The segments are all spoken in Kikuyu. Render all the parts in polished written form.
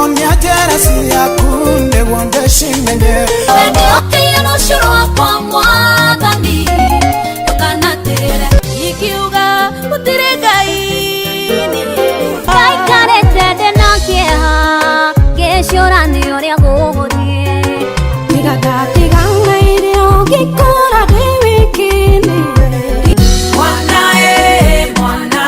Nyonia njĩra ciaku nĩguo ndĩcimenye. Wendokĩire rũciũ rwakwa mwathani ndũkanatĩre ingiuga gũtirĩ Ngai Ndaikarĩte ndĩna kĩeha ngĩcũrania ũrĩa gũgũthiĩ. Ndigagatigana irio ngĩkora ndĩ wiki-inĩ. Mwana ĩ mwana.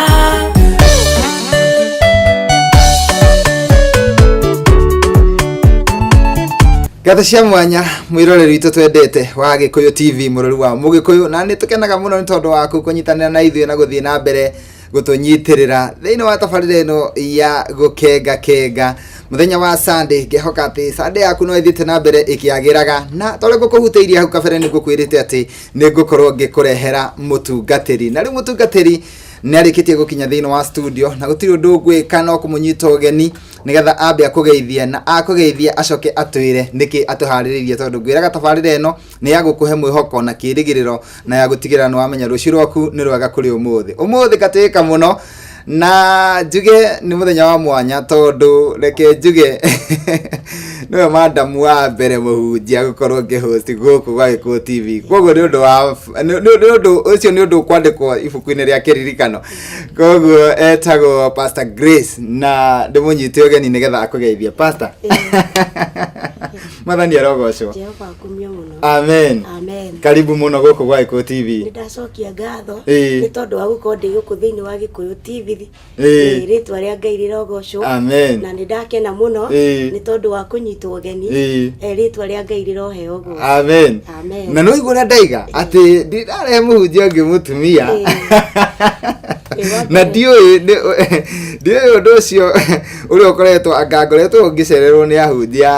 Ngatho cia mwanya mwiroreri witũ twendete wa Gĩkũyũ TV, mũrori wa Mũgĩkũyũ, na nĩ tũkenaga mũno nĩ tondũ waku kũnyitanĩra na ithuĩ na gũthiĩ na mbere gũtũnyitĩrĩra thĩinĩ wa tabarĩra ĩno ya gũkenga kenga mũthenya wa Sunday. Ngehoka atĩ Sunday yaku no ĩthiĩte na mbere ĩkĩagĩraga, na torĩa ngũkũhutĩirie hau kabere nĩ ngũkwĩrĩte atĩ nĩ ngũkorwo ngĩkũrehera mũtungatĩri, na rĩu mũtungatĩri nĩ arĩkĩtie gũkinya thĩinĩ wa studio, na gũtirĩ ũndũ ngwĩka no kũmũnyita ũgeni nĩgetha ambe akũgeithie, na akũgeithie acoke atwĩre nĩkĩ atũharĩrĩirie, tondũ ngwĩraga tabarĩra ĩno nĩ ya gũkũhe mwĩhoko na kĩrĩgĩrĩro na ya gũtigĩrĩra nĩ wamenya rũciũ rwaku nĩ rwega kũrĩ ũmũthĩ. Ũmũthĩ ngatĩĩka mũno na njuge nĩ mũthenya wa mwanya, tondũ reke njuge nĩwe madamu wa mbere mũhunjia gũkorwo ngĩhost gũkũ gwa Gĩkũyũ TV. Koguo nĩ ũndũ wa nĩ ũndũ ũcio nĩ ũndũ kwandĩkwo ibuku-inĩ rĩa kĩririkano. Koguo etagwo Pastor Grace, na ndĩmũnyite ũgeni nĩgetha akũgeithie. Pastor, mwathani arogocwo. Jehova akumio mũno. Amen. Amen. Karibu mũno gũkũ gwa Gĩkũyũ TV. Nĩ ndacokia ngatho Ĩĩ. nĩ tondũ wa gũkorwo ndĩ gũkũ thĩinĩ wa Gĩkũyũ TV. Ĩĩ. Ĩĩ, rĩtwa rĩa Ngai rĩrogocwo. Amen. Na nĩ ndakena mũno Ĩĩ. nĩ tondũ wa kũnyitwo ũgeni. Ĩĩ. Rĩtwa rĩa Ngai rĩroheo ũgoco. Amen. Amen. Na no igua ũrĩa ndaiga atĩ ndirarehe mũhunjia ũngĩ mũtumia. Ĩĩ. Ĩĩ, wa Na mbere. Ndiũĩ ũndũ ũcio ũrĩa ũkoretwo anga ngoretwo ngĩcererwo nĩ ahunjia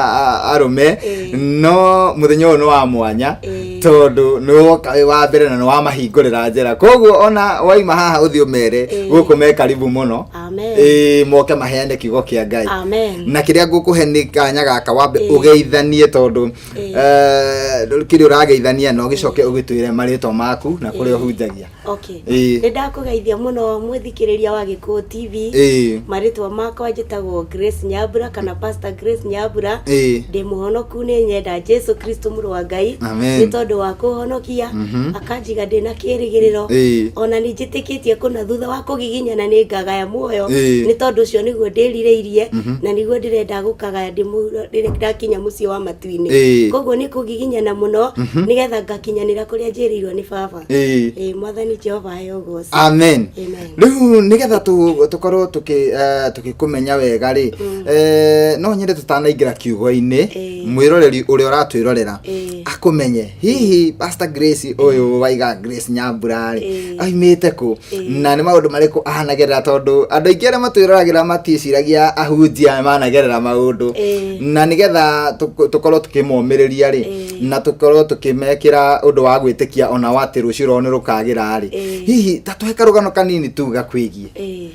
arũme, Ĩĩ. no mũthenya ũyũ nĩ wa mwanya Ĩĩ. tondũ nĩ woka wĩ wa mbere na nĩ wamahingũrĩra njĩra. Koguo ona waima haha ũthiĩ ũmere Ĩĩ. gũkũ me karibu mũno. Amen. Ĩĩ, moke maheane kiugo kĩa Ngai. Amen. Na kĩrĩa ngũkũhe nĩ kanya gaka wambe Ĩĩ. ũgeithanie, tondũ Ĩĩ. kĩrĩa ũrageithania na ũgĩcoke ũgĩtwĩre marĩtwa maku na kũrĩa ũhunjagia. Okay. Ĩĩ. Nĩ ndakũgeithia mũno mwĩthikĩrĩria wa Gĩkũyũ TV. Ĩĩ. Marĩtwa makwa njĩtagwo Grace Nyambura kana Pastor Grace Nyambura. Ĩĩ. Ndĩ mũhonoku, nĩ nyenda Jesu Kristo mũrũ wa Ngai. Amen. Nĩ tondũ wa kũhonokia akanjiga ndĩ na kĩrĩgĩrĩro. Ĩĩ. Ona nĩ njĩtĩkĩtie kũna thutha wa kũgiginyana nĩ ngagaya muoyo. Ĩĩ. Nĩ tondũ ũcio nĩguo ndĩrirĩirie na nĩguo ndĩrenda gũkagaya rĩrĩa ndakinya mũciĩ wa matu-inĩ. Ĩĩ. Koguo nĩ kũgiginyana mũno nĩgetha ngakinyanĩra kũrĩa njĩrĩirwo nĩ baba. Ĩĩ. Ĩĩ, mwathani Jehova aheo ũgoci. Amen. Amen. Rĩu nĩgetha tũkorwo tũgĩkũmenya wega rĩ, no nyende tũtanaingĩra kiugo-inĩ, Ĩĩ. mwĩroreri ũrĩa ũratwĩrorera Ĩĩ. akũmenye hihi Pastor Grace ũyũ waiga Grace Nyambura rĩ, Ĩĩ. aimĩte kũ na nĩ maũndũ marĩkũ anagerera, tondũ andũ aingĩ arĩa matwĩroragĩra matiĩciragia ahunjia managerera maũndũ, Ĩĩ. na nĩgetha tũkorwo tũkĩmomĩrĩria rĩ, Ĩĩ. na tũkorwo tũkĩmekĩra ũndũ wa gwĩtĩkia ona wa atĩ rũciũ rwao nĩ rũkagĩra rĩ, Ĩĩ. hihi ta tũhe karũgano kanini tu gakwĩgiĩ. Ĩĩ.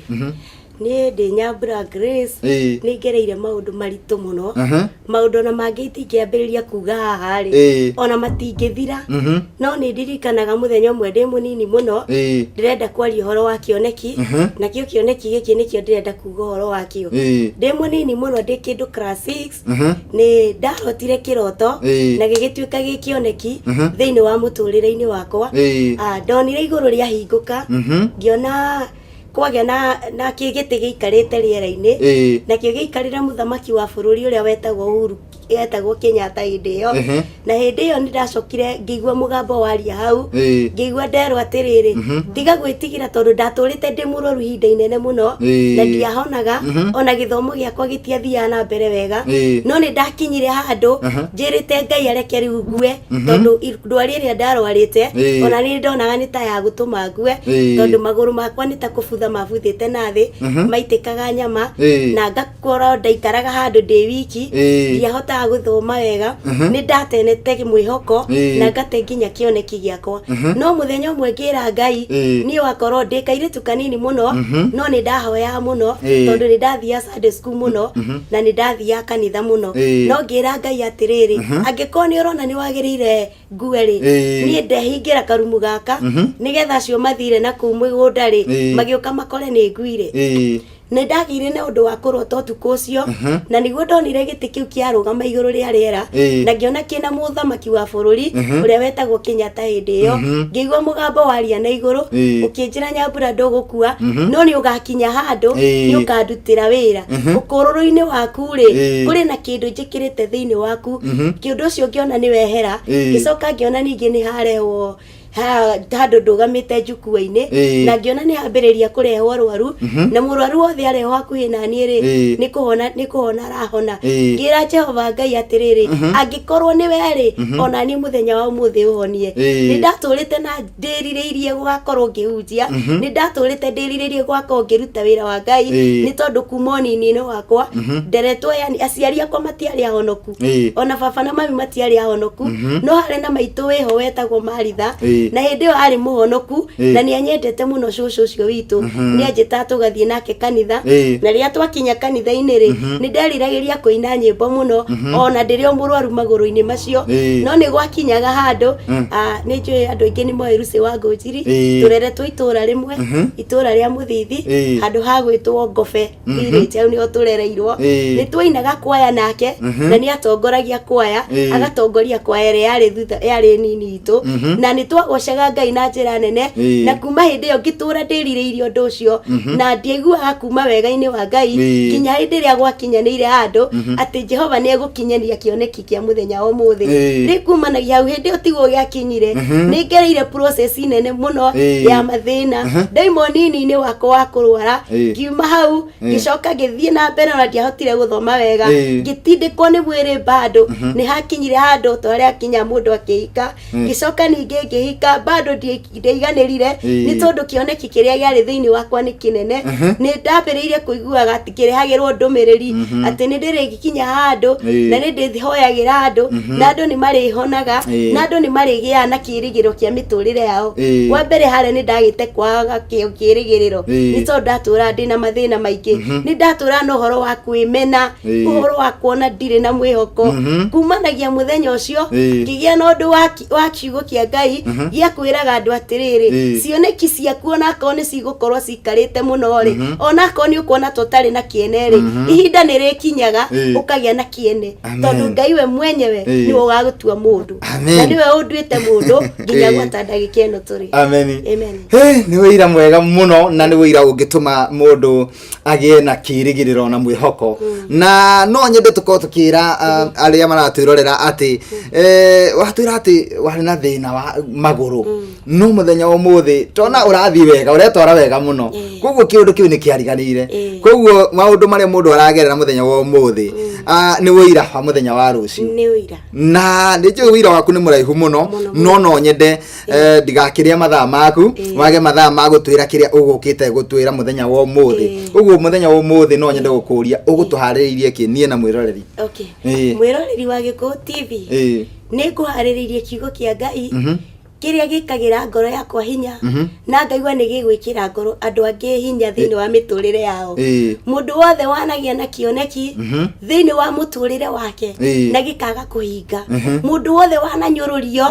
Niĩ ndĩ Nyambura Grace. Ĩĩ. Nĩ ngereire maũndũ maritũ mũno, maũndũ ona mangĩ itingĩambĩrĩria kuga haha rĩ, Ĩĩ. ona matingĩthira. No nĩ ndirikanaga mũthenya ũmwe ndĩ mũnini mũno, Ĩĩ. ndĩrenda kwaria ũhoro wa kĩoneki, nakĩo kĩoneki gĩkĩ nĩkĩo ndĩrenda kuga ũhoro wakĩo. Ĩĩ. Ndĩ mũnini mũno, ndĩ kĩndũ class 6, nĩ ndarotire kĩroto Ĩĩ. na gĩgĩtuĩka gĩ kĩoneki thĩinĩ wa mũtũrĩre-inĩ wakwa. Ĩĩ. Ndonire igũrũ rĩahingũka, ngĩona kwagĩa na kĩgĩtĩ gĩikarĩte rĩera-inĩ, Ĩĩ. nakĩo gĩikarĩre mũthamaki wa bũrũri ũrĩa wetagwo Uhuru, wetagwo Kenyatta hĩndĩ ĩyo. Na hĩndĩ ĩyo nĩ ndacokire ngĩigua mũgambo waria hau, Ĩĩ. ngĩigua nderwo atĩrĩrĩ, tiga gwĩtigĩra, tondũ ndatũrĩte ndĩ mũrwaru ihinda inene mũno Ĩĩ. na ndiahonaga, ona gĩthomo gĩakwa gĩtiathiaga na mbere wega. Ĩĩ. No nĩ ndakinyire handũ njĩrĩte Ngai areke rĩu ngue, tondũ ndwari ĩrĩa ndarwarĩte, Ĩĩ. ona nĩ ndonaga nĩ ta ya gũtũma ngue, Ĩĩ. tondũ magũrũ makwa nĩ ta kũbutha mabuthĩte na thĩ, maitĩkaga nyama, Ĩĩ. na ngakorwo ndaikaraga handũ ndĩ wiki, Ĩĩ. ndiahotaga gũthoma wega. Nĩ ndatenete mwĩhoko Ĩĩ. na ngate nginya kĩoneki gĩakwa. No mũthenya ũmwe ngĩra Ngai, Ĩĩ. niĩ wakorwo ndĩ kairĩtu kanini mũno, no nĩ ndahoyaga mũno, Ĩĩ. tondũ nĩ ndathiaga Sunday school mũno na nĩ ndathiaga kanitha mũno. Ĩĩ. No ngĩra Ngai atĩrĩrĩ, angĩkorwo nĩ ũrona nĩ wagĩrĩire ngue rĩ, Ĩĩ. niĩ ndehingĩra karumu gaka nĩgetha acio mathire na kũu mũgũnda rĩ, Ĩĩ. magĩũka makore nĩ nguire. Ĩĩ. Nĩ ndagĩire na ũndũ wa kũrota ũtukũ ũcio, na nĩguo ndonire gĩtĩ kĩu kĩarũgama igũrũ rĩa rĩera, na ngĩona kĩna mũthamaki wa bũrũri ũrĩa wetagwo Kenyatta hĩndĩ ĩyo. Ngĩigua mũgambo waria na igũrũ ũkĩnjĩra, "Nyambura, ndũgũkua, no nĩ ũgakinya handũ nĩ ũkandutĩra wĩra ũkũrũrũ-inĩ waku rĩ. Kũrĩ na kĩndũ njĩkĩrĩte thĩinĩ waku." Kĩũndũ ũcio ngĩona nĩ wehera. Ngĩcoka ngĩona ningĩ nĩ harehwo handũ ndũgamĩte njukua-inĩ, na ngĩona nĩ hambĩrĩria kũrehwo arwaru, na mũrwaru wothe arehwo hakuhĩ na niĩ rĩ, nĩ kũhona arahona. Ngĩra Jehova Ngai atĩrĩrĩ, angĩkorwo nĩ we rĩ, ona niĩ mũthenya wa ũmũthĩ ũhonie. Nĩ ndatũrĩte na ndĩrirĩirie gũgakorwo ngĩhunjia, nĩ ndatũrĩte ndĩrirĩirie gũgakorwo ngĩruta wĩra wa Ngai, nĩ tondũ kuma ũnini-inĩ wakwa nderetwo, yani aciari akwa matiarĩ ahonoku, ona baba na mami matiarĩ ahonoku, no harĩ na maitũ wĩho wetagwo Maritha, na hĩndĩ ĩyo arĩ mũhonoku, na nĩ anyendete mũno. Cũcũ ũcio witũ nĩ anjĩtaga tũgathiĩ nake kanitha, na rĩrĩa twakinya kanitha-inĩ rĩ, nĩ nderiragĩria kũina nyĩmbo mũno, ona ndĩrĩ o mũrwaru magũrũ-inĩ macio. No nĩ gwakinyaga handũ, nĩ njũĩ andũ aingĩ nĩ moĩ Lucy wa Ngũnjiri. Tũreretwo itũũra rĩmwe, itũũra rĩa Mũthithi, handũ ha gwĩtwo Ngobe village, hau nĩho tũrereirwo. Nĩ twainaga kwaya nake, na nĩ atongoragia kwaya, agatongoria kwaya ĩrĩa yarĩ thutha, yarĩ nini itũ, na nĩ twagocaga Ngai na njĩra nene. Na kuma hĩndĩ ĩyo ngĩtũra ndĩrirĩirie ũndũ ũcio, na ndiaiguaga kuma wega-inĩ wa Ngai nginya hĩndĩ ĩrĩa gwakinyanĩire handũ atĩ Jehova nĩ egũkinyania kĩoneki kĩa mũthenya wa ũmũthĩ. Rĩu kumanagia hau, hĩndĩ ĩyo tiguo gĩakinyire. Nĩ ngereire process nene mũno ya mathĩna, ndaima ũnini-inĩ wakwa wa kũrwara. Ngiuma hau, ngĩcoka ngĩthiĩ na mbere, ona ndiahotire gũthoma wega. Ngĩtindĩkwo nĩ mwĩrĩ, bado nĩ hakinyire handũ ta ũrĩa akinya mũndũ akĩhika. Ngĩcoka ningĩ ngĩhika, bado ndiaiganĩrire, nĩ tondũ kĩoneki kĩrĩa gĩarĩ thĩinĩ wakwa nĩ kĩnene. Nĩ ndambĩrĩirie kũiguaga atĩ kĩrehagĩrwo ndũmĩrĩri atĩ nĩ ndĩrĩkinya handũ na nĩ ndĩhoyagĩra andũ, na andũ nĩ marĩhonaga, na andũ nĩ marĩgĩaga na kĩĩrĩgĩrĩro kĩa mĩtũrĩre yao. Wa mbere harĩa nĩ ndagĩte kwaga kĩĩrĩgĩrĩro, nĩ tondũ ndatũraga ndĩna mathĩna maingĩ, nĩ ndatũraga na ũhoro wa kwĩmena, ũhoro wa kuona ndirĩ na mwĩhoko. Kumanagia mũthenya ũcio, ngĩgĩa na ũndũ wa kiugo kĩa Ngai gĩa kwĩraga andũ atĩrĩrĩ, cioneki ciaku onakorwo nĩ cigũkorwo cikarĩte mũno rĩ, onakorwo nĩ ũkuona ta ũtarĩ na kĩene rĩ, ihinda nĩ rĩkinyaga ũkagĩa na kĩene. Amen. Tondũ Ngai we mwenyewe nĩwe ũgagũtua mũndũ. Amen. Na nĩwe ũnduĩte mũndũ nginya gwata ndagĩka ĩno tũrĩ. Amen. Amen. Hey, nĩ wĩira mwega mũno, na nĩ wĩira ũngĩtũma mũndũ agĩe na kĩĩrĩgĩrĩro na mwĩhoko. Na no nyende tũkorwo tũkĩra arĩa maratwĩrorera atĩ watwĩra atĩ warĩ na thĩna wa magũrũ, no mũthenya wa ũmũthĩ tona ũrathiĩ wega, ũretwara wega mũno. Koguo kĩũndũ kĩu nĩ kĩariganĩire. Koguo maũndũ marĩa mũndũ aragerera mũthenya wa ũmũthĩ nĩ ũira wa mũthenya wa rũciũ. Nĩ ũira. Na nĩ njũĩ ũira waku nĩ mũraihu mũno. Mũno. No no nyende ndigakĩrĩa mathaa maku, wage mathaa ma gũtwĩra kĩrĩa ũgũkĩte gũtwĩra mũthenya wa ũmũthĩ. Ũguo mũthenya wa ũmũthĩ no nyende gũkũria ũgũtũharĩrĩirie kĩ niĩ na mwĩroreri. Okay. Mwĩroreri wa Gĩkũyũ TV, nĩ ngũharĩrĩirie kiugo kĩa Ngai kĩrĩa gĩkagĩra ngoro yakwa hinya, na ngaigua nĩ gĩgwĩkĩra ngoro andũ angĩ hinya thĩinĩ wa mĩtũrĩre yao. Mũndũ wothe wanagĩa na kĩoneki thĩinĩ wa mũtũrĩre wake na gĩkaga kũhinga, mũndũ wothe wananyũrũrio,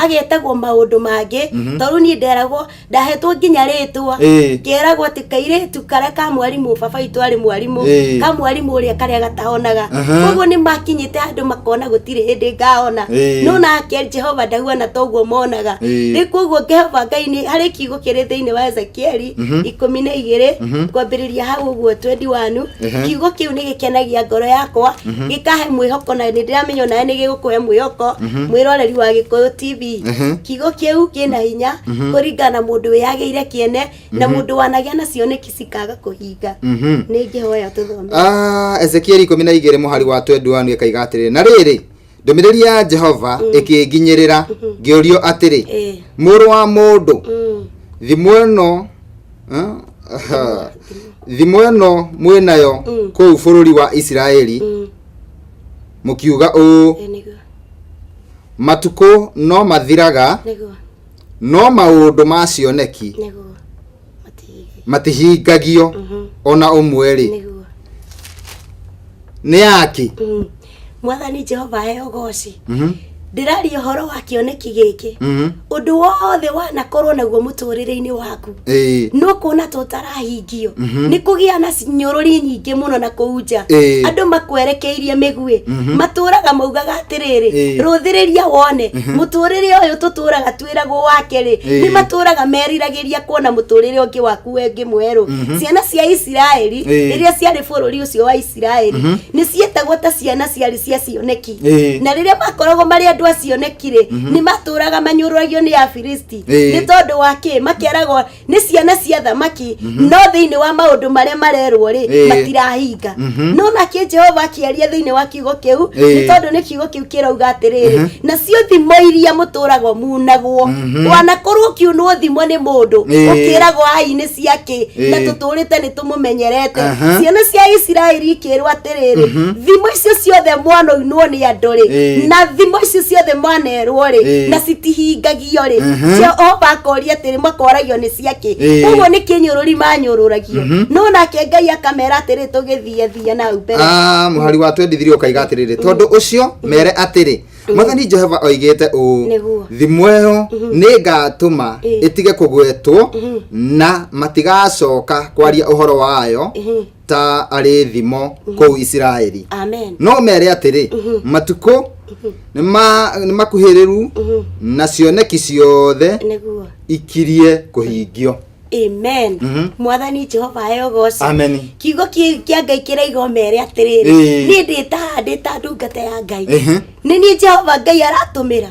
agetagwo maũndũ mangĩ, tondũ niĩ nderagwo, ndahetwo nginya rĩtwa, ngeragwo atĩ kairĩtu karĩa ka mwarimũ, baba witũ arĩ mwarimũ, ka mwarimũ ũrĩa karĩa gatahonaga. Koguo nĩ makinyĩte handũ makona gũtirĩ hĩndĩ ngahona. No nake Jehova ndahuana toguo monaga. Rĩu koguo Jehova Ngai nĩ harĩ kiugo kĩrĩ thĩinĩ wa Ezekieli 12, kwambĩrĩria hau ũguo 21. Kiugo kĩu nĩ gĩkenagia ngoro yakwa, gĩkahe mwĩhoko, na nĩ ndĩramenya onawe nĩ gĩgũkũhe mwĩhoko, mwĩroreri wa Gĩkũyũ TV. Kiugo kĩu kĩna hinya kũringana na mũndũ wĩyagĩire kĩene na mũndũ wanagĩa na cioneki cikaga kũhinga. Nĩ ngĩhoya tũthome. Ezekieli 12 mũhari wa 21 ĩkaiga atĩrĩrĩ, "Na rĩrĩ, ndũmĩrĩri ya Jehova ĩkĩnginyĩrĩra, ngĩũrio atĩrĩ, mũrũ wa mũndũ, thimo ĩno aha, thimo ĩno mwĩnayo kũu bũrũri wa Isiraeli, mũkiuga ũũ, Nĩguo. Matukũ no mathiraga, no maũndũ ma cioneki Nĩguo matihinge. matihingagio ona ũmwe rĩ, nĩ yaki?" Mwathani Jehova aheo goci. Ndĩraria ũhoro wa kĩoneki gĩkĩ. Ũndũ wothe wanakorwo naguo mũtũrĩre-inĩ waku, no kuona ta ũtarahingio, nĩ kũgĩa na nyũrũri nyingĩ mũno na kũu nja. Andũ makwerekeirie mĩguĩ, matũraga maugaga atĩrĩrĩ, rũthĩrĩria wone mũtũrĩre ũyũ tũtũraga twĩragwo wake rĩ. Nĩ matũraga meriragĩria kuona mũtũrĩre ũngĩ waku wengĩ mwerũ. Ciana cia Isiraeli, rĩrĩa ciarĩ bũrũri ũcio wa Isiraeli, nĩ cietagwo ta ciana ciarĩ cia cioneki. Na rĩrĩa makoragwo marĩ andũ a cioneki rĩ, nĩ matũraga manyũrũragio nĩ Afilisti. Nĩ tondũ wa kĩ? Makeragwo nĩ ciana cia thamaki, no thĩinĩ wa maũndũ marĩa marerwo rĩ, matirahinga. No nake Jehova akĩaria thĩinĩ wa kiugo kĩu, nĩ tondũ nĩ kiugo kĩu kĩrauga atĩrĩrĩ, nacio thimo iria mũtũragwo munagwo, wanakorwo ũkiunwo thimo nĩ mũndũ, ũkĩragwo ai nĩ ciakĩ, na tũtũrĩte nĩ tũmũmenyerete. Ciana cia Isiraeli ikĩrwo atĩrĩrĩ, thimo icio ciothe mwanoinwo nĩ andũ rĩ, na thimo icio ciothe mwanerwo rĩ, na citihingagio rĩ, Jehova akoria atĩrĩ, makoragio nĩ ciakĩ? Koguo nĩ kĩnyũrũri manyũrũragio, no nake Ngai akamera atĩrĩ, tũgĩthiĩ thia na hau mbere. Ah, mũhari wa 23 ũkaiga atĩrĩrĩ, tondũ ũcio mere atĩrĩ, Mwathani Jehova oigĩte ũũ, thimo ĩyo nĩ ngatũma ĩtige kũgwetwo, na matigacoka kwaria ũhoro wayo ta arĩ thimo kũu Isiraeli. Amen. No mere atĩrĩ, matukũ nĩ makuhĩrĩru, na cioneki ciothe ikirie kũhingio. Amen. Mwathani Jehova aheo goci. Amen. Kiugo kĩa Ngai kĩraiga ũmere atĩrĩrĩ, niĩ ndĩtaha ndĩ ta ndungata ya Ngai, nĩ niĩ Jehova Ngai aratũmĩra,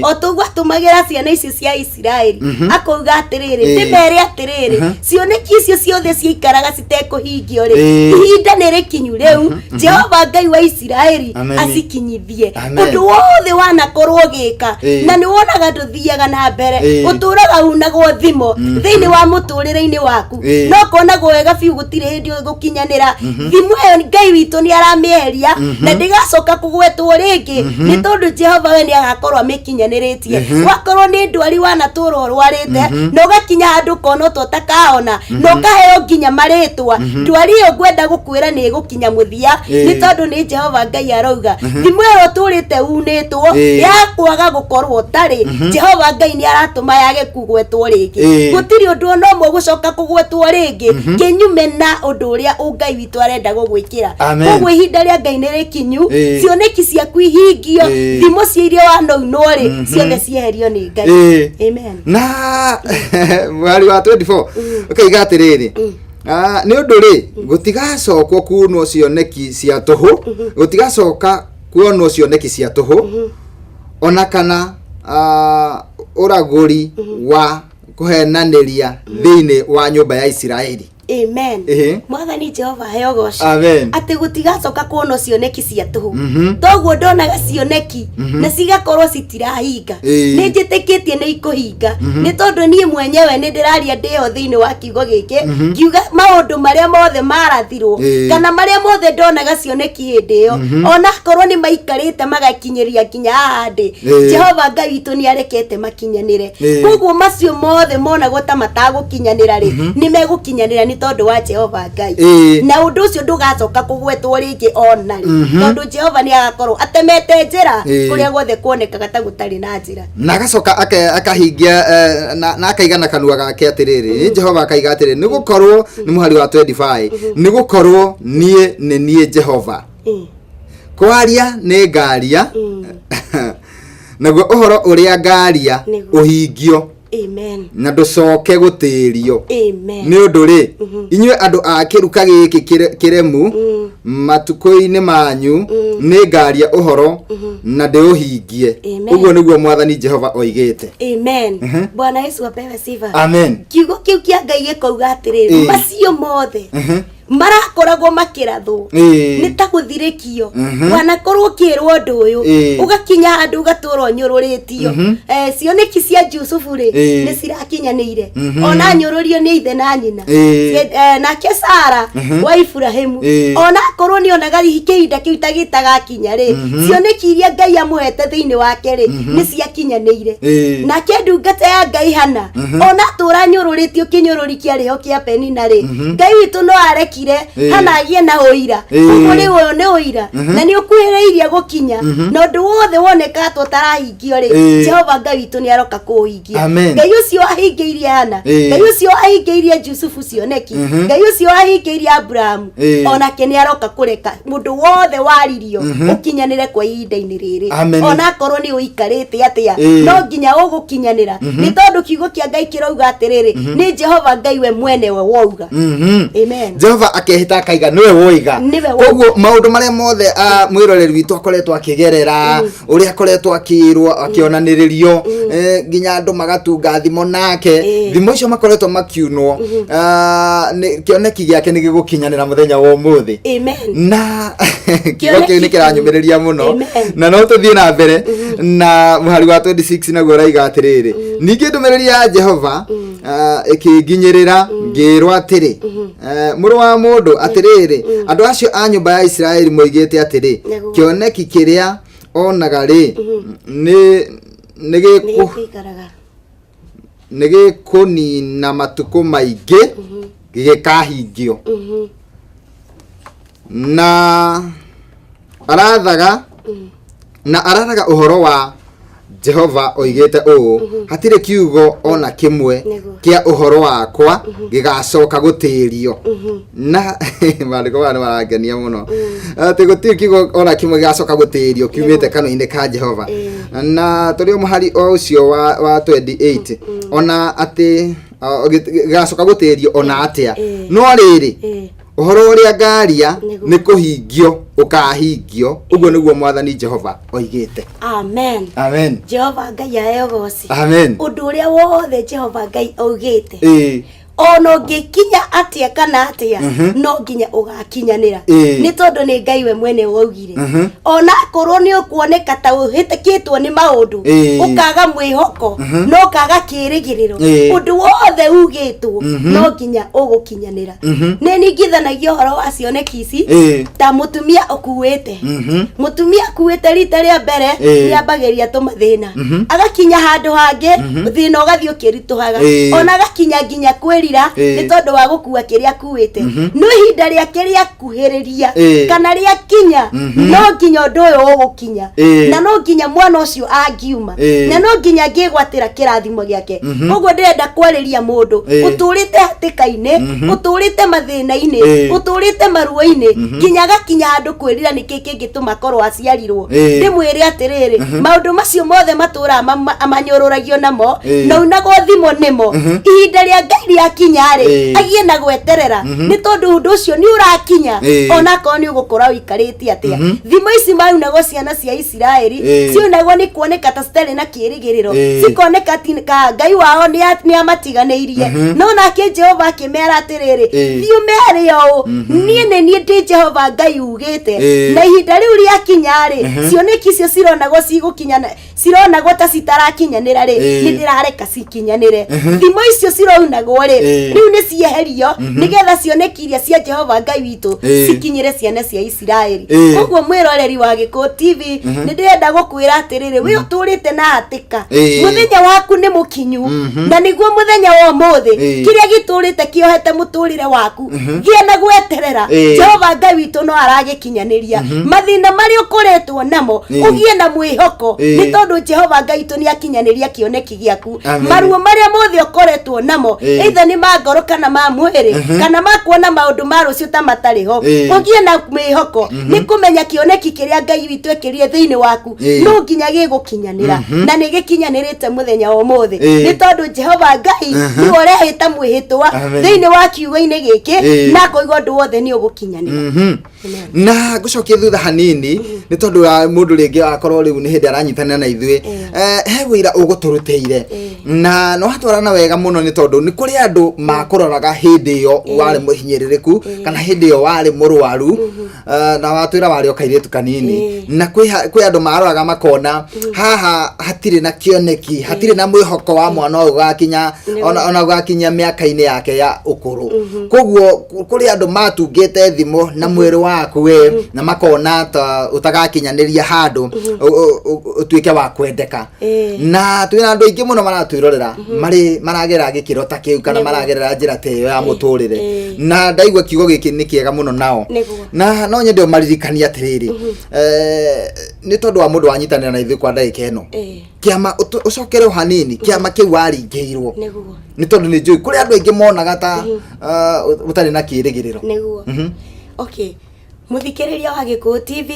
o toguo atũmagĩra ciana icio cia Isiraeli, akauga atĩrĩrĩ, ndĩmere atĩrĩrĩ, cioneki icio ciothe ciaikaraga citekũhingio rĩ, ihinda nĩ rĩkinyu rĩu Jehova Ngai wa Isiraeli Amen. acikinyithie. Amen. Ũndũ wothe wanakorwo ũgĩka na nĩ wonaga ndũthiaga na mbere, ũtũraga unagwo thimo thĩinĩ wa mũtũrĩre-inĩ waku, no konagwo wega biũ gũtirĩ hĩndĩ ũgũkinyanĩra, thimo ĩyo Ngai witũ nĩ aramĩeheria na ndĩgacoka kũgwetwo rĩngĩ, nĩ tondũ Jehova we nĩ agakorwo amĩkinyanĩrĩtie. Wakorwo nĩ ndwari wanatũra ũrwarĩte na ũgakinya handũ ũkona ta ũtakahona na ũkaheo nginya marĩtwa, ndwari ĩyo ngwenda gũkwĩra nĩ ĩgũkinya mũthia, nĩ tondũ nĩ Jehova Ngai arauga thimũ ĩyo ũtũrĩte unĩtwo ya kwaga gũkorwo ũtarĩ, Jehova Ngai nĩ aratũma yage kũgwetwo rĩngĩ. Gũtirĩ ũndũ ona ũmwe ũgũcoka kũgwetwo rĩngĩ kĩnyume na ũndũ ũrĩa Ngai witũ arenda gũgwĩkĩra. Amen. Koguo ihinda rĩa Ngai nĩ rĩkinyu, cioneki ciaku ihingio, thimo cia iria wanoinwo rĩ, ciothe cieherio nĩ Ngai. Amen. Na mwari wa 24 ũkaiga atĩrĩrĩ, ah, nĩ ũndũ rĩ, gũtigacokwo kuonwo cioneki cia tũhũ, gũtigacoka kuonwo cioneki cia tũhũ, ona kana ũragũri wa kũhenanĩria thĩinĩ wa nyũmba ya Isiraeli. Amen. Mwathani Jehova aheo goci. Amen. Atĩ gũtigacoka kuonwo cioneki cia tũhũ. Toguo ndonaga cioneki na cigakorwo citirahinga, nĩ njĩtĩkĩtie nĩ ikũhinga, nĩ tondũ niĩ mwenyewe nĩ ndĩraria ndĩho thĩinĩ wa kiugo gĩkĩ, ngiuga maũndũ marĩa mothe marathirwo, kana marĩa mothe ndonaga cioneki hĩndĩ ĩyo, ona akorwo nĩ maikarĩte magakinyĩria nginya haha ndĩ, Jehova Ngai witũ nĩ arekete makinyanĩre. Koguo macio mothe monagwo ta matagũkinyanĩra rĩ, nĩ megũkinyanĩra nĩ tondũ wa Jehova Ngai. Na ũndũ ũcio ndũgacoka kũgwetwo rĩngĩ ona rĩ, tondũ Jehova nĩ agakorwo atemete njĩra kũrĩa guothe kuonekaga ta gũtarĩ na njĩra. Na agacoka akahingia na akaiga na kanua gake atĩrĩrĩ, nĩ Jehova akaiga atĩrĩrĩ, nĩ gũkorwo nĩ mũhari wa 25, nĩ gũkorwo niĩ nĩ niĩ Jehova, kwaria nĩ ngaria, naguo ũhoro ũrĩa ngaria ũhingio, Amen. na ndũcoke gũtĩrio. Amen. Nĩ ũndũ rĩ, inyuĩ andũ a kĩruka gĩkĩ kĩremu, matukũ-inĩ manyu nĩ ngaria ũhoro na ndĩũhingie. Amen. Ũguo nĩguo Mwathani Jehova oigĩte. Amen. Bwana Yesu apewe sifa. Amen. Kiugo kĩu kĩa Ngai gĩkauga atĩrĩrĩ, macio mothe marakoragwo makĩrathwo nĩ ta gũthirĩkio. Wanakorwo ũkĩrwo ũndũ ũyũ, ũgakinya handũ ũgatũra ũnyũrũrĩtio. Cioneki cia Jusufu rĩ, nĩ cirakinyanĩire, ona nyũrũrio nĩ ithe na nyina. Nake Sara wa Iburahĩmu, ona akorwo nĩ onaga hihi kĩhinda kĩu ta gĩtagakinya rĩ, cioneki iria Ngai amũhete thĩinĩ wake rĩ, nĩ ciakinyanĩire. Nake ndungata ya Ngai Hana, ona atũra nyũrũrĩtio kĩnyũrũri kĩarĩho kĩa Penina rĩ, Ngai witũ no arekie ekire. Ĩĩ. Hana agĩe na ũira. Ĩĩ. Koguo rĩu ũyũ nĩ ũira na nĩ ũkuhĩrĩirie gũkinya, na ũndũ wothe woneka ta ũtarahingio rĩ, Ĩĩ. Jehova Ngai witũ nĩ aroka kũũhingia. Amen. Ngai ũcio ahingĩirie Hana, Ĩĩ. Ngai ũcio ahingĩirie Jusufu cioneki, Ngai ũcio ahingĩirie Abrahamu, onake nĩ aroka kũreka mũndũ wothe waririo ũkinyanĩre kwa ihinda-inĩ rĩrĩ. Amen. Ona akorwo nĩ ũikarĩte atĩa, Ĩĩ. no nginya ũgũkinyanĩra, nĩ tondũ kiugo kĩa Ngai kĩrauga atĩrĩrĩ, nĩ Jehova Ngai we mwene we wauga. Amen. Jehova akehĩta akaiga nĩwe woiga. Nĩwe woiga. Koguo maũndũ marĩa mothe mwĩroreri witũ akoretwo akĩgerera, ũrĩa akoretwo akĩrwo, akĩonanĩrĩrio, nginya andũ magatunga thimo nake, thimo icio makoretwo makiunwo, kĩoneki gĩake nĩ gĩgũkinyanĩra mũthenya wa ũmũthĩ. Amen. Na kiugo kĩu nĩ kĩranyũmĩrĩria mũno. Amen. Na no tũthiĩ na mbere na mũhari wa 26, naguo ũraiga atĩrĩrĩ, ningĩ ndũmĩrĩri ya Jehova ĩkĩnginyĩrĩra ngĩĩrwo atĩrĩ, mũrũ wa mũndũ, atĩrĩrĩ, andũ acio a nyũmba ya Isiraeli moigĩte atĩrĩ, kĩoneki kĩrĩa onaga rĩ, nĩ nĩ Nĩ gĩkũ gĩkũikaraga. Nĩ gĩkũnina matukũ maingĩ gĩgĩkahingio, na arathaga ũhoro wa Jehova oigĩte ũũ, hatirĩ kiugo ona kĩmwe kĩa ũhoro wakwa gĩgacoka gũtĩrio. Na maandĩko maya nĩ marangenia mũno, atĩ gũtirĩ kiugo ona kĩmwe gĩgacoka gũtĩrio kiumĩte kanua-inĩ ka Jehova. Na tũrĩ o mũhari o ũcio wa 28, ona atĩ gĩgacoka gũtĩrio ona atĩa, no rĩrĩ, ũhoro ũrĩa ngaria nĩ kũhingio ũkahingio, ũguo nĩguo Mwathani Jehova oigĩte. Amen. Amen. Jehova Ngai aheo goci. Amen. Ũndũ ũrĩa wothe Jehova Ngai augĩte, ona ũngĩkinya atĩa kana atĩa, no nginya ũgakinyanĩra, nĩ tondũ nĩ Ngai we mwene waugire. Ona akorwo nĩ ũkuoneka ta ũhĩtĩkĩtwo nĩ maũndũ, ũkaga mwĩhoko no ũkaga kĩĩrĩgĩrĩro, ũndũ wothe ugĩtwo no nginya ũgũkinyanĩra. Nĩ ningithanagia ũhoro wa cioneki ici ta mũtumia ũkuĩte. Mũtumia akuĩte rita rĩa mbere, nĩ ambagĩria tũmathĩna, agakinya handũ hangĩ thĩna ũgathiĩ ũkĩritũhaga, ona agakinya nginya kwĩrira nĩ tondũ wa gũkua kĩrĩa akuĩte. No ihinda rĩake rĩakuhĩrĩria kana rĩakinya, no nginya ũndũ ũyũ ũgũkinya, na no nginya mwana ũcio angiuma, na no nginya angĩgwatĩra kĩrathimo gĩake. Koguo ndĩrenda kwarĩria mũndũ ũtũrĩte hatĩka-inĩ, ũtũrĩte mathĩna-inĩ, ũtũrĩte maruo-inĩ, nginya agakinya handũ kwĩrira nĩkĩ kĩngĩtũma akorwo aciarirwo. Ndĩmwĩre atĩrĩrĩ, maũndũ macio mothe matũraga manyũrũragio namo na unagwo thimo nĩmo, ihinda rĩa Ngai rĩakinya-rĩ, agie na gweterera, nĩ tondũ ũndũ ũcio nĩ ũrakinya, onakorwo nĩ ũgũkora ũikarĩte atĩa. Thimo ici maunagwo ciana cia Isiraeli, ciunagwo nĩ kuoneka ta citarĩ na kĩĩrĩgĩrĩro, cikoneka ti ka Ngai wao nĩ amatiganĩirie. No nake Jehova akĩmera atĩrĩrĩ, thiĩ ũmere ũũ, niĩ nĩ niĩ ndĩ Jehova Ngai ugĩte. Na ihinda rĩu rĩakinya-rĩ, cioneki icio cironagwo cigũkinya, cironagwo ta citarakinyanĩra rĩ, nĩ ndĩrareka cikinyanĩre. Thimo icio cirounagwo rĩ, rĩu nĩ cieherio nĩgetha cioneki iria cia Jehova Ngai witũ cikinyĩre ciana cia Isiraeli. Koguo mwĩroreri wa Gĩkũyũ TV, nĩ ndĩrenda gũkwĩra atĩrĩrĩ, wĩ ũtũrĩte na hatĩka, mũthenya waku nĩ mũkinyu, na nĩguo mũthenya wa ũmũthĩ. Kĩrĩa gĩtũrĩte kĩohete mũtũrĩre waku, gĩa na gweterera. Jehova Ngai witũ no aragĩkinyanĩria. Mathĩna marĩa ũkoretwo namo, ũgĩe na mwĩhoko, nĩ tondũ Jehova Ngai witũ nĩ akinyanĩria kĩoneki gĩaku. Amen. Maruo marĩa mothe ũkoretwo namo, either nĩ ma ngoro kana ma mwĩrĩ, kana ma kuona maũndũ ma rũciũ ta matarĩ ho, ũgĩe na mwĩhoko nĩ kũmenya kĩoneki kĩrĩa Ngai witũ ekĩrire thĩinĩ waku no nginya gĩgũkinyanĩra, na nĩ gĩkinyanĩrĩte mũthenya wa ũmũthĩ, nĩ tondũ Jehova Ngai nĩwe ũrehĩta mwĩhĩtwa Amen. thĩinĩ wa kiugo-inĩ gĩkĩ, na akoiga ũndũ wothe nĩ ũgũkinyanĩra. Na ngũcokie thutha hanini, nĩ tondũ wa mũndũ rĩngĩ akorwo rĩu nĩ hĩndĩ aranyitanĩra na ithuĩ. He wĩra ũgũtũrutĩire na no hatwarana wega mũno, nĩ tondũ nĩ kũrĩ andũ makũroraga hĩndĩ ĩyo warĩ mũhinyĩrĩrĩku kana hĩndĩ ĩyo warĩ mũrwaru, na watwĩra warĩ o kairĩtu kanini, na kwĩ andũ maroraga makona haha hatirĩ na kĩoneki, hatirĩ na mwĩhoko wa mwana ũyũ gũgakinya ona gũgakinya mĩaka-inĩ yake ya ũkũrũ. Koguo kũrĩ andũ matungĩte thimo na mwĩrĩ. waku we na makona ta ũtagakinyanĩria handũ ũtuĩke wa kwendeka. Na twĩna andũ aingĩ mũno maratwĩrorera marĩ maragera gĩkĩro ta kĩu kana maragerera njĩra ta ĩyo ya mũtũrĩre. Na ndaigua kiugo gĩkĩ nĩ kĩega mũno nao. Na no nyende ũmaririkanie atĩrĩrĩ, nĩ tondũ wa mũndũ wanyitanĩra na ithuĩ kwa ndagĩka ĩno, kĩama ũcokere o hanini kĩama kĩu waringĩirwo, nĩ tondũ nĩ njũĩ kũrĩ andũ aingĩ monaga ta ũtarĩ na kĩrĩgĩrĩro. Nĩguo. Okay, mũthikĩrĩria wa Gĩkũyũ TV,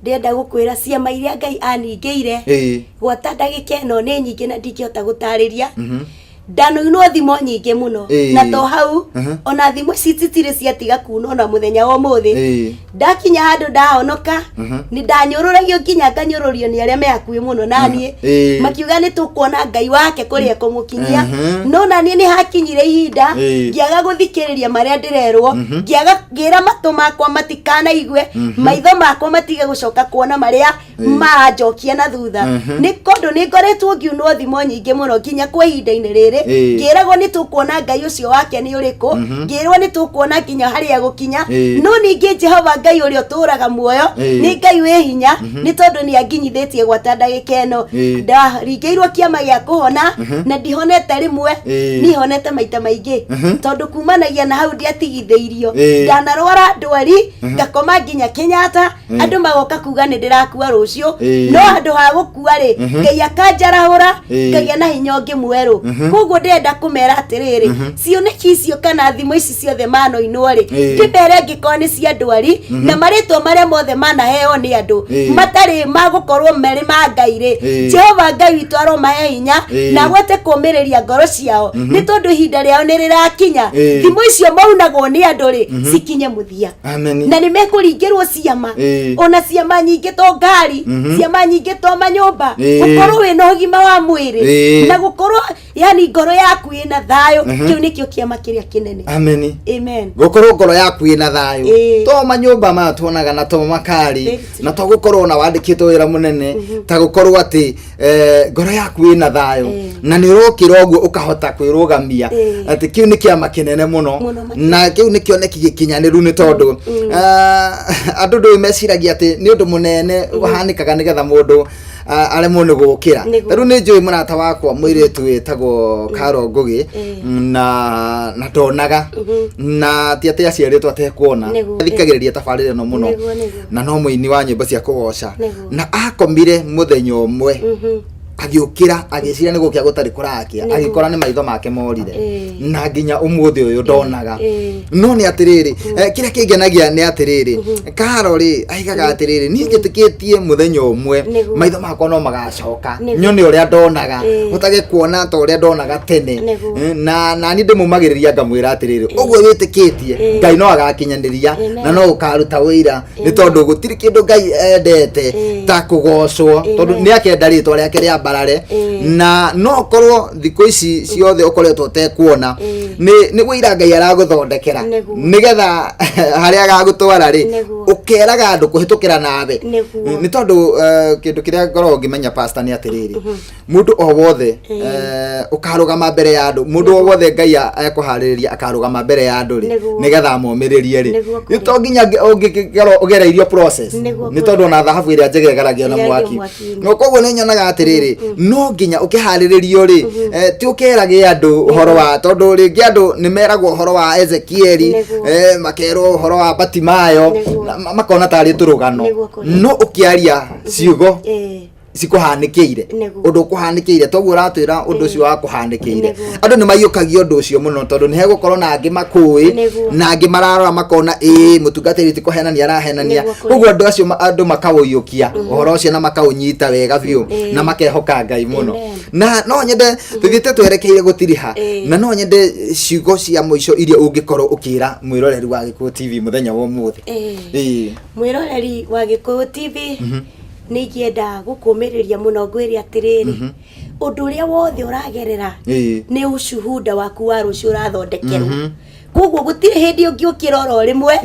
ndĩrenda gũkwĩra ciama iria Ngai aningĩire gwata ndagĩka ĩno nĩ nyingĩ na ndingĩhota gũtarĩria. Ndanoinwo thimo nyingĩ mũno na to hau, ona thimo ici citirĩ ciatiga kuna ona mũthenya wa ũmũthĩ. Ndakinya handũ ndahonoka, nĩ ndanyũrũragio nginya nganyũrũrio nĩ arĩa me hakuhĩ mũno naniĩ, makiuga nĩ tũkuona Ngai wake kũrĩa ekũmũkinyia. No naniĩ nĩ hakinyire ihinda ngĩaga gũthikĩrĩria marĩa ndĩrerwo, ngĩaga ngĩra matũ makwa matikanaigue, maitho makwa matige gũcoka kuona marĩa maranjokia na thutha, nĩ kondũ nĩ ngoretwo ngiunwo thimo nyingĩ mũno nginya kwa ihinda-inĩ rĩrĩ. Ngĩragwo nĩ tũkuona Ngai ũcio wake nĩ ũrĩkũ, ngĩrwo nĩ tũkuona nginya harĩa gũkinya. No ningĩ Jehova Ngai ũrĩa ũtũũraga muoyo nĩ Ngai wĩ hinya, nĩ tondũ nĩ anginyithĩtie gwata ndagĩka ĩno. Ndaringĩirwo kĩama gĩa kũhona na ndihonete rĩmwe, niĩ honete maita maingĩ, tondũ kumanagia na hau ndiatigithĩirio. Ndanarwara ndwari ngakoma nginya Kenyatta, andũ magoka kuga nĩ ndĩrakua rũciũ. No handũ ha gũkua rĩ, Ngai akanjarahũra, ngagĩa na hinya ũngĩ mwerũ. Koguo ndĩrenda kũmera atĩrĩrĩ, cioneki icio kana thimo ici ciothe manoinwo rĩ, ndĩmere angĩkorwo nĩ cia ndwari na marĩtwa marĩa mothe manaheo nĩ andũ matarĩ magũkorwo marĩ ma Ngai rĩ, Jehova Ngai witũ aromahe hinya na ahote kũũmĩrĩria ngoro ciao, nĩ tondũ ihinda rĩao nĩ rĩrakinya. Thimo icio maunagwo nĩ andũ rĩ, cikinye mũthia. Amen. Na nĩ mekũringĩrwo ciama, ona ciama nyingĩ to ngari, ciama nyingĩ to manyũmba, gũkorwo wĩna ũgima wa mwĩrĩ na gũkorwo yani ngoro yaku ĩna thayũ. Kĩu nĩkĩo kĩama kĩrĩa kĩnene. Amen. Amen. Gũkorwo ngoro yaku ĩna thayũ, to manyũmba maya tuonaga na to makari Very true. na to gũkorwo na wandĩkĩtwo wĩra mũnene, ta gũkorwo atĩ ngoro yaku ĩna thayũ na nĩ ũrokĩra ũguo ũkahota kwĩrũgamia, atĩ kĩu nĩ kĩama kĩnene mũno. Mũno makĩria. Na kĩu nĩ kĩoneki gĩkinyanĩru, nĩ tondũ andũ ndũĩ meciragia atĩ nĩ ũndũ mũnene ũhanĩkaga nĩgetha mũndũ aremwo nĩ gũkĩra. Ta rĩu nĩ njũĩ mũrata wakwa mũirĩtu wĩtagwo Karo Ngũgĩ, na ndonaga, na ti atĩ aciarĩtwo atekuona. Athikagĩrĩria tabarĩra ĩno mũno. Nĩguo, nĩguo. Na no mũini wa nyĩmbo cia kũgoca. Na akomire mũthenya ũmwe, agĩũkĩra agĩciria nĩ gũkĩa gũtarĩ kũrakĩa, agĩkora nĩ maitho make morire. Na nginya ũmũthĩ ũyũ ndonaga. No nĩ atĩrĩrĩ, kĩrĩa kĩngenagia nĩ atĩrĩrĩ, Karo rĩ aigaga atĩrĩrĩ, niĩ njĩtĩkĩtie mũthenya ũmwe maitho makwa no magacoka, nyone ũrĩa ndonaga, hotage kuona ta ũrĩa ndonaga tene. Na nani ndĩmũmagĩrĩria ngamwĩra atĩrĩrĩ, ũguo wĩtĩkĩtie, Ngai no agakinyanĩria na no ũkaruta wĩira, nĩ tondũ gũtirĩ kĩndũ Ngai endete ta kũgocwo, tondũ nĩ akenda rĩtwa rĩake rĩambarare. Na no ũkorwo thikũ ici ciothe ũkoretwo ũtekuona, nĩ wĩira Ngai aragũthondekera, nĩgetha harĩa agagũtwara rĩ, ũkeraga andũ kũhĩtũkĩra nawe. Nĩ tondũ kĩndũ kĩrĩa ngoragwo ngĩmenya, pastor, nĩ atĩrĩrĩ, mũndũ o wothe ũkarũgama mbere ya andũ, mũndũ o wothe Ngai ekũharĩrĩria akarũgama mbere ya andũ rĩ, nĩgetha amomĩrĩrie rĩ, nĩ to nginya ũngĩkorwo ũgereirio process, nĩ tondũ ona thahabu ĩrĩa njega ĩgeragio na Ĩgeragio mwaki. mwaki-inĩ. No koguo nĩ nyonaga atĩrĩrĩ, no nginya ũkĩharĩrĩrio rĩ, ti ũkerage andũ ũhoro wa, tondũ rĩngĩ andũ nĩ meragwo ũhoro wa Ezekieli, makerwo ũhoro wa Batimayo, na makona tarĩ tũrũgano. No ũkĩaria ciugo cikũhanĩkĩire, ũndũ ũkũhanĩkĩire, toguo ũratwĩra ũndũ ũcio wa kũhanĩkĩire. Andũ nĩ maiyũkagia ũndũ ũcio mũno, tondũ nĩ hegũkorwo na angĩ makũĩ na angĩ mararora makona ĩĩ mũtungatĩri ti kũhenania arahenania. Ũguo andũ acio andũ makaũiyũkia ũhoro ũcio na makaũnyita wega biũ na makehoka Ngai mũno. Na no nyende tũthiĩte twerekeire gũtiriha, na no nyende ciugo cia mũico iria ũngĩkorwo ũkĩra mwĩroreri wa Gĩkũyũ TV mũthenya wa ũmũthĩ. Mwĩroreri wa Gĩkũyũ TV, nĩ ingĩenda gũkũmĩrĩria mũno ngwĩre atĩrĩrĩ, ũndũ ũrĩa wothe ũragerera nĩ ushuhuda waku wa rũciũ ũrathondekerwo. Koguo gũtirĩ hĩndĩ ũngĩũkĩra oro rĩmwe,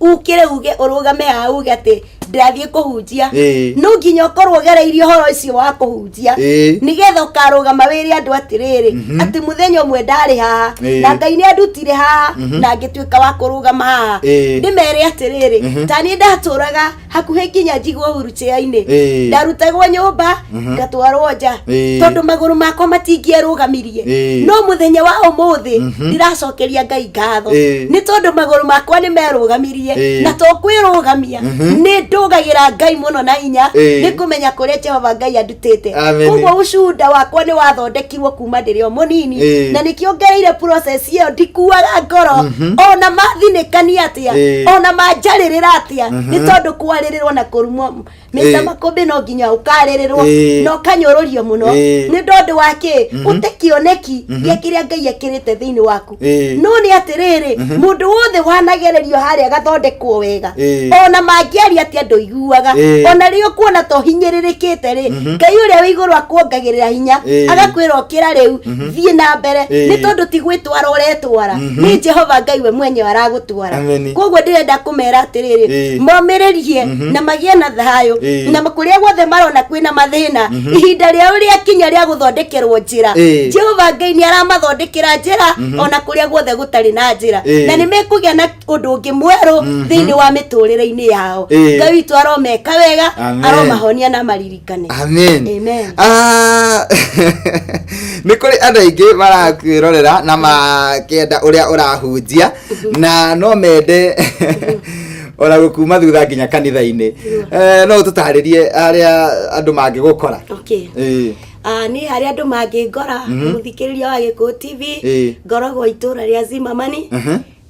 ukĩre uge, ũrũgame haha uge atĩ Ndĩrathiĩ kũhunjia. No nginya ũkorwo ũgereirie ũhoro ũcio wa kũhunjia, nĩgetha ũkarũgama wĩre andũ atĩrĩrĩ, atĩ mũthenya ũmwe ndarĩ haha, na Ngai nĩ andutire haha na ngĩtuĩka wa kũrũgama haha, ndĩmere atĩrĩrĩ, ta niĩ ndatũraga hakuhĩ nginya njigwo wheelchair-inĩ, ndarutagwo nyũmba ngatwarwo nja, tondũ magũrũ makwa matingĩerũgamirie. No mũthenya wa ũmũthĩ ndĩracokeria Ngai ngatho, nĩ tondũ magũrũ makwa nĩ merũgamirie. Na to kwĩrũgamia, nĩ ndũgagĩra Ngai mũno na hinya, nĩ kũmenya kũrĩa Jehova Ngai andutĩte. Amen. Koguo ũcunda wakwa nĩ wathondekirwo kuma ndĩrĩ o mũnini, na nĩkĩo ngereire process ĩyo ndikuaga ngoro, ona mathinĩkania atĩa, ona manjarĩrĩra atĩa, nĩ tondũ kwarĩrĩrwo na kũrumwo, Mr. Makũmbĩ, no nginya ũkarĩrĩrwo na ũkanyũrũrio mũno, nĩ tondũ wa kĩ? Ũte kĩoneki gĩa kĩrĩa Ngai ekĩrĩte thĩinĩ waku. No nĩ atĩrĩrĩ, mũndũ wothe wanagererio harĩa agathondekwo wega, ona mangĩaria atĩa ndũiguaga. Ona rĩo kuona to hinyĩrĩrĩkĩte rĩ, Ngai ũrĩa wĩ igũrũ akuongagĩrĩra hinya, agakwĩra ũkĩra rĩu, thiĩ na mbere, nĩ tondũ ti gwĩtwara ũretwara, nĩ Jehova Ngai we mwenyewe aragũtwara. Amen. Koguo ndĩrenda kũmera atĩrĩrĩ, momĩrĩrie na magĩe na thayũ, na kũrĩa guothe marona kwĩna mathĩna, ihinda rĩao rĩakinya rĩa gũthondekerwo njĩra, Jehova Ngai nĩ aramathondekera njĩra ona kũrĩa guothe gũtarĩ na njĩra, na nĩ mekũgĩa na ũndũ ũngĩ mwerũ thĩinĩ wa mĩtũrĩre-inĩ yao. Ngai witũ aromeka wega. Amen. Aromahonia na maririkane. Amen. Amen. Ah, nĩ kũrĩ andũ aingĩ marakwĩrorera na makĩenda ũrĩa ũrahunjia, na no mende ona gũkuma thutha nginya kanitha-inĩ. No ũtũtarĩrie harĩa andũ mangĩgũkora? Okay. Ah, niĩ harĩa andũ mangĩngora, mũthikĩrĩria wa Gĩkũyũ TV, ngoragwo itũũra rĩa Zimamani,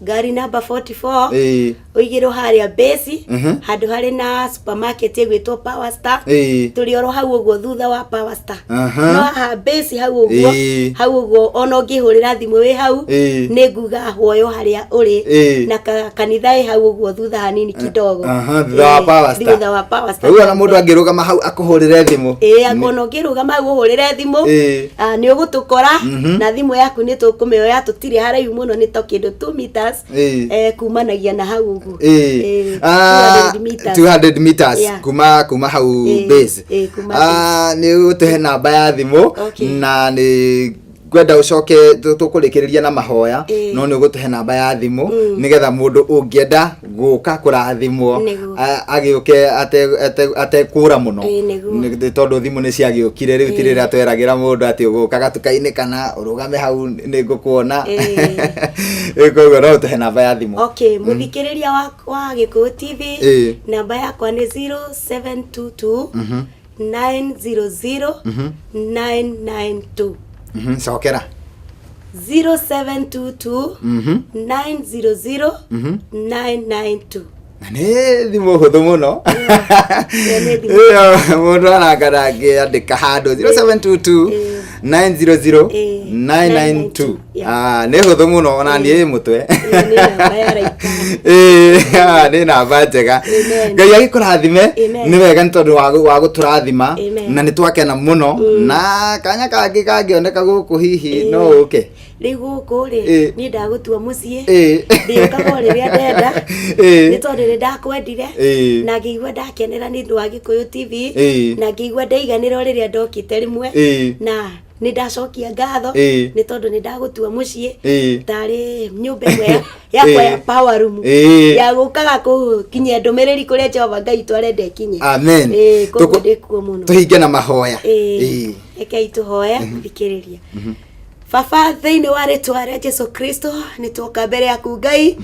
ngari namba 44, ũigĩrwo harĩa base, handũ harĩ na supermarket ĩgwĩtwo Power Star. Tũrĩ oro hau ũguo thutha wa Power Star. No haha base hau ũguo, hau ũguo, ona ũngĩhũrĩra thimũ wĩ hau, nĩ nguga huoyo harĩa ũrĩ. Na kanitha ĩ hau ũguo thutha hanini kidogo. Aha, thutha wa Power Star. Thutha wa Power Star. Rĩu ona mũndũ angĩrũgama hau akũhũrĩre thimũ? Ĩĩ, ona ũngĩrũgama hau ũhũrĩre thimũ, ah, nĩ ũgũtũkora na thimũ yaku nĩ tũkũmĩoya, tũtirĩ haraihu mũno, nĩ to kĩndũ 2 meters kumanagia na hau ũguo. 200 meters. 200 meters. Kuma hau base. Kuma. Ah, nĩ ũtũhe namba ya thimũ. Na nĩ ngwenda ũcoke tũkũrĩkĩrĩria na mahoya. No nĩ ũgũtũhe namba ya thimũ nĩgetha mũndũ ũngĩenda gũka kũrathimwo agĩũke atekũra mũno. Nĩguo. Nĩ tondũ thimũ nĩ ciagĩũkire rĩu, ti rĩrĩa tweragĩra mũndũ atĩ ũgũka gatuka-inĩ kana ũrũgame hau nĩ ngũkuona. Koguo no ũtũhe namba ya thimũ. Okay, mũthikĩrĩria wa Gĩkũyũ TV, namba yakwa nĩ 0722 900 992. Cokera. 0722 900 992. Na nĩ thimũ hũthũ mũno. Ĩyo nĩ thimũ. Ĩyo mũndũ aranga ndangĩandĩka handũ, 0722 900 992. Yeah. Ah, nĩ hũthũ mũno, ona niĩ ĩ mũtwe. Ĩyo nĩ namba ya raika. Ĩĩ, ah, nĩ namba njega. Amen. Ngai agĩkũrathime. Amen. Nĩ wega nĩ tondũ wa gũtũrathima. Amen. Na nĩ twakena mũno, na kanya kangĩ kangĩoneka gũkũ hihi no ũke. Rĩu gũkũ rĩ, niĩ ndagũtua mũciĩ. Ndĩũkaga o rĩrĩa ndenda, nĩ tondũ nĩ ndakwendire na ngĩigua ndakenera nĩ ũndũ wa Gĩkũyũ TV, na ngĩigua ndaiganĩra o rĩrĩa ndokĩte rĩmwe, na nĩ ndacokia ngatho, nĩ tondũ nĩ ndagũtua mũciĩ, tarĩ nyũmba ĩmwe yakwa ya power room, ya gũkaga kũkinyia ndũmĩrĩri kũrĩa Jehova Ngai witũ arenda ĩkinye. Amen. Koguo ndĩkuo mũno. Tũhinge na mahoya. Rekei tũhoe. Thikĩrĩria, Baba, thĩinĩ wa rĩtwa rĩa Jesu Kristo, nĩ tuoka mbere yaku Ngai,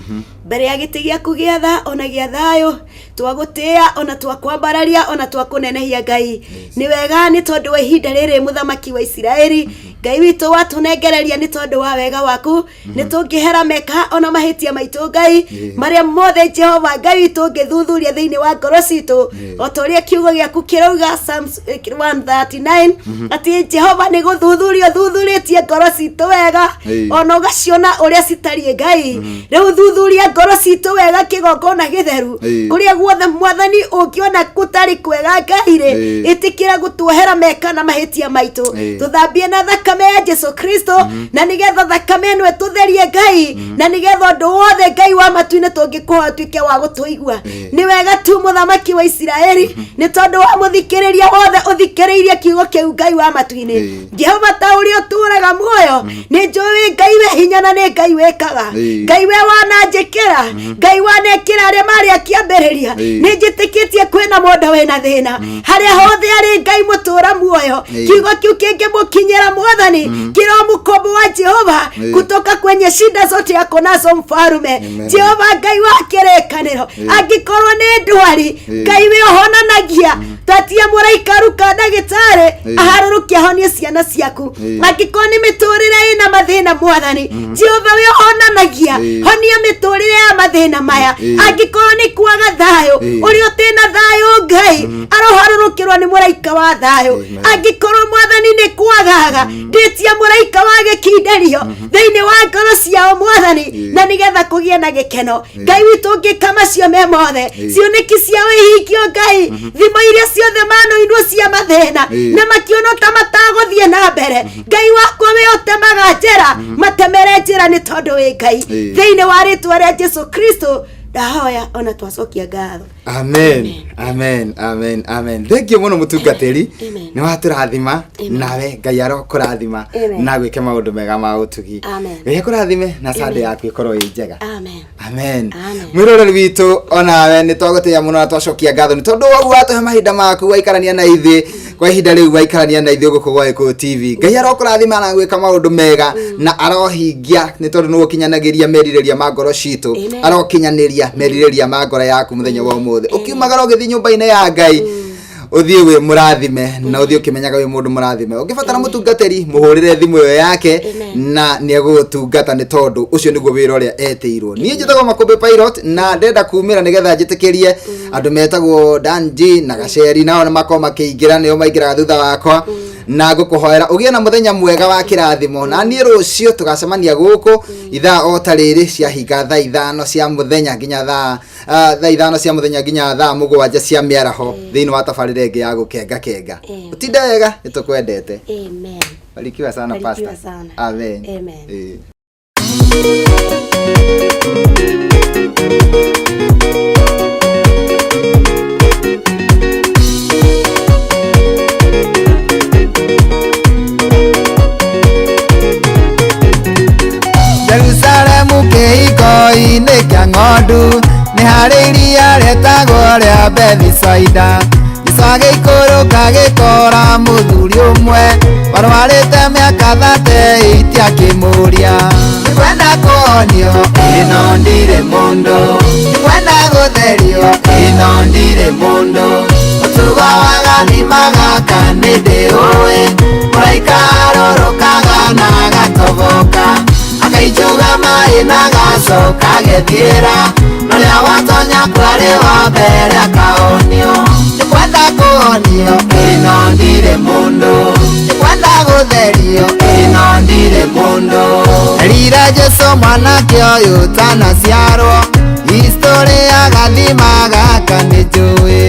mbere ya gĩtĩ gĩaku gĩa tha ona gĩa thayũ, twagũtĩĩa ona twakwambararia ona twakũnenehia Ngai. Nĩ wega nĩ tondũ wa ihinda rĩrĩ, mũthamaki wa Isiraeli, Ngai witũ, watũnengereria nĩ tondũ wa wega waku. Nĩ tũngĩhera meka ona mahĩtia maitũ Ngai, marĩa mothe Jehova Ngai witũ ũngĩthuthuria thĩinĩ wa ngoro citũ, o ta ũrĩa kiugo gĩaku kĩrauga Psalms 139 atĩ Jehova nĩ gũthuthuria ũthuthurĩtie ngoro citũ wega, ona ũgaciona ũrĩa citariĩ. Ngai, rĩu thuthuria ngoro citũ wega, kĩgongona gĩtheru, kũrĩa guothe Mwathani ũngĩona gũtarĩ kwega, Ngai rĩ, ĩtĩkĩra gũtuohera meka na mahĩtia maitũ, tũthambie na thakame. Thakame ya Jesu Kristo, na nĩgetha thakame ĩno ĩtũtherie, Ngai, na nĩgetha ũndũ wothe, Ngai wa matu-inĩ, tũngĩkũhoya ũtuĩke wa gũtũigua. Nĩ wega tu, Mũthamaki wa Isiraeli, nĩ tondũ wa mũthikĩrĩria wothe ũthikĩrĩirie kiugo kĩu, Ngai wa matu-inĩ. Jehova, ta ũrĩa ũtũũraga muoyo, nĩ njũĩ wĩ Ngai wĩ hinya na nĩ Ngai wĩkaga. Ngai, we wananjĩkĩra, Ngai wanekĩra arĩa marĩ akĩambĩrĩria. Nĩ njĩtĩkĩtie kwĩna mũndũ wĩna thĩna harĩa hothe arĩ, Ngai mũtũũra muoyo. Kiugo kĩu kĩngĩmũkinyĩra, Mwathani, kĩromũkombo wa Jehova kutoka kwenye shida zote ako nazo, mfarume. Amen. Jehova Ngai wa kĩrĩkanĩro, angĩkorwo nĩ ndwari, Ngai wĩ ũhonanagia, tatia mũraika ruka ndagĩtarĩ aharũrũke ahonie ciana ciaku. Angĩkorwo nĩ mĩtũrĩre ĩna mathĩna, Mwathani Jehova wĩ ũhonanagia, honia mĩtũrĩre ya mathĩna maya. Angĩkorwo nĩ kwaga thayũ, ũrĩa ũtĩna thayũ, Ngai aroharũrũkĩrwo nĩ mũraika wa thayũ. Amen. Angĩkorwo, Mwathani, nĩ kwagaga, ndĩtia mũraika wa gĩkinderio thĩinĩ wa ngoro ciao, Mwathani, na nĩgetha kũgĩe na gĩkeno. Ngai witũ, ũngĩka macio me mothe, cioneki ciao ihingio, Ngai, thimo iria ciothe manoinwo cia mathĩna na makĩona ta matagũthiĩ na mbere, Ngai wakwa, wĩ ũtemaga njĩra, matemere njĩra, nĩ tondũ wĩ Ngai. Thĩinĩ wa rĩtwa rĩa Jesu Kristo ndahoya ona twacokia ngatho. Amen, amen, amen, amen. Thengiũ mũno, mũtungatĩri. Amen. Nĩ watũrathima. Amen. Nawe Ngai arokũrathima Amen. na gwĩke maũndũ mega ma ũtugi. Amen. Ngai akũrathime na Sunday yaku ĩkorwo ĩ njega. Amen. Amen. Amen. Mwĩroreri witũ, onawe nĩ twagũtĩĩa mũno na twacokia ngatho nĩ tondũ wagu watũhe mahinda maku, waikarania na ithuĩ kwa ihinda rĩu, waikarania na ithuĩ gũkũ gwa Gĩkũyũ TV. Ngai arokũrathima na gwĩka maũndũ mega na arohingia, nĩ tondũ nĩ ũkinyanagĩria merirĩria ma ngoro citũ. Amen. Arokinyanĩria merirĩria ma ngoro yaku mũthenya wa ũmũthĩ, ũkiumagara ũgĩthiĩ nyũmba-inĩ ya Ngai, ũthiĩ wĩ mũrathime na ũthiĩ ũkĩmenyaga wĩ mũndũ mũrathime. Ũngĩbatara mũtungatĩri, mũhũrĩre thimũ ĩyo yake Amen. na nĩ egũgũtungata, nĩ tondũ ũcio nĩguo wĩra ũrĩa etĩirwo. Niĩ njĩtagwo Makũmbĩ Pilot, na ndenda kumĩra nĩgetha njĩtĩkĩrie andũ metagwo Dan G na Gaceri, nao nĩ makorwo makĩingĩra, nĩo maingĩraga thutha wakwa, na ngũkũhoera ũgĩe na mũthenya mwega wa kĩrathimo. Na niĩ rũciũ tũgacemania gũkũ ithaa o ta rĩrĩ, ciahinga thaa 5 cia mũthenya nginya thaa 5 cia mũthenya nginya thaa 7 cia mĩaraho, thĩinĩ wa tabarĩra ĩngĩ ya gũkenga kenga. Amen. Ũtinde wega, nĩ tũkwendete. Amen. Barikiwa sana. Barikiwa Pastor. sana. Amen. Amen. Jerusalemu kĩhiko-inĩ kĩa ng'ondu, nĩ harĩ iria rĩtagwo rĩa Bethisaida. Jesũ agĩikũrũka, agĩkora mũthuri ũmwe warwarĩte mĩaka 38, akĩmũria, "Nĩngwenda kũhonio, ĩno ndirĩ mũndũ. Nĩngwenda gũtherio, ĩno ndirĩ mũndũ. Mũtugo wa gathima gaka nĩ ndĩũĩ, mũraika arũrũkaga na agatoboka, akainjuga maĩ na agacoka agethiĩra, norĩa watonya kwarĩ wa mbere akahonio. Nĩkwenda kũhonio, ĩno ndirĩ mũndũ. Nĩkwenda gũtherio, ĩno ndirĩ mũndũ." Erire Jesu, "Mwanake ũyũ tanaciarwo, historĩ ya gathima gaka nĩ njũĩ.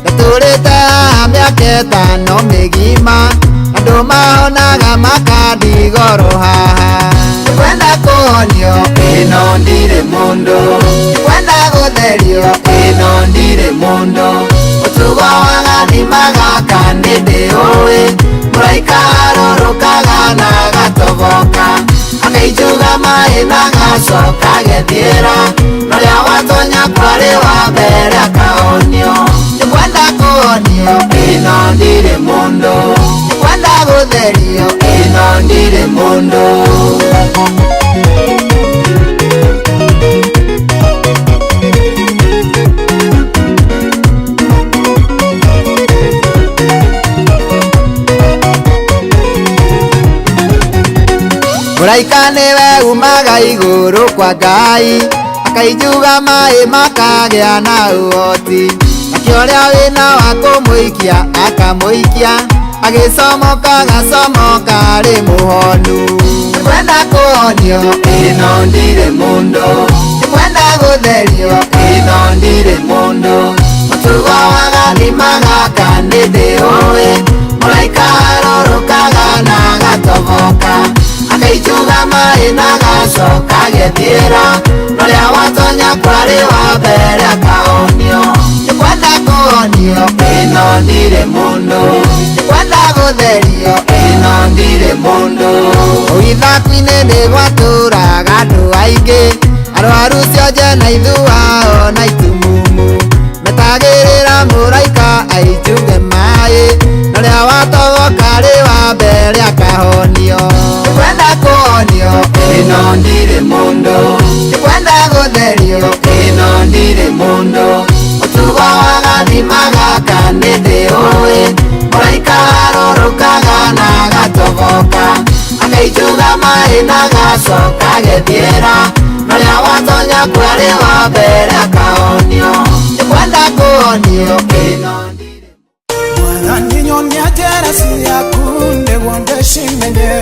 Ndatũrĩte haha mĩaka 5 mĩgima, andũ mahonaga makandigoro haha. Nĩkwenda kũhonio, ĩno ndirĩ mũndũ. Nĩkwenda gũtherio, ĩno ndirĩ mũndũ. Mũtugo wa gathima gaka nĩ ndĩũĩ, mũraika arũrũkaga na agatoboka, akainjuga maĩ na agacoka agethiĩra, norĩa watonya kwarĩ wa mbere akahonio. Nĩkwenda kũhonio, ĩno ndirĩ mũndũ. Nĩkwenda gũtherio, ĩno ndirĩ mũndũ." Mũraika nĩwe umaga igũrũ kwa Ngai, akainjuga maĩ makagĩa na ũhoti, nakĩo ũrĩa wĩna wa kũmũikia akamũikia, agĩcomoka agacomoka arĩ mũhonu. Nĩkwenda kũhonio, ĩno ndirĩ mũndũ. Nĩkwenda gũtherio, ĩno ndirĩ mũndũ. Mũtugo wa gathima gaka nĩ ndĩũĩ, mũraika arũrũkaga na agatoboka. agethiĩra, norĩa watonya kwarĩ wa mbere akahonio. Nĩkwenda kũhonio, ĩno ndirĩ mũndũ, nĩkwenda gũtherio, ĩno ndirĩ mũndũ. Ũithaku-inĩ nĩ gwatũraga andũ aingĩ, arwaru cionje na ithuao na itumumu, metagĩrĩra mũraika ainjuge maĩ, norĩa watogoka arĩ wa mbere akahonio. Nĩkwenda kũhonio, ĩno ndirĩ mũndũ, nĩkwenda gũtherio, ĩno ndirĩ mũndũ. Mũtugo wa gathima gaka nĩndĩũĩ, mũraika arũrũkaga na agatoboka, akainjuga maĩ na agacoka agethiĩra, norĩa watonya kwarĩ wa mbere akahonio. Nĩkwenda kũhonio, ĩno ndirĩ Mwathani nyonia njĩra ciaku nĩguo ndĩcimenye.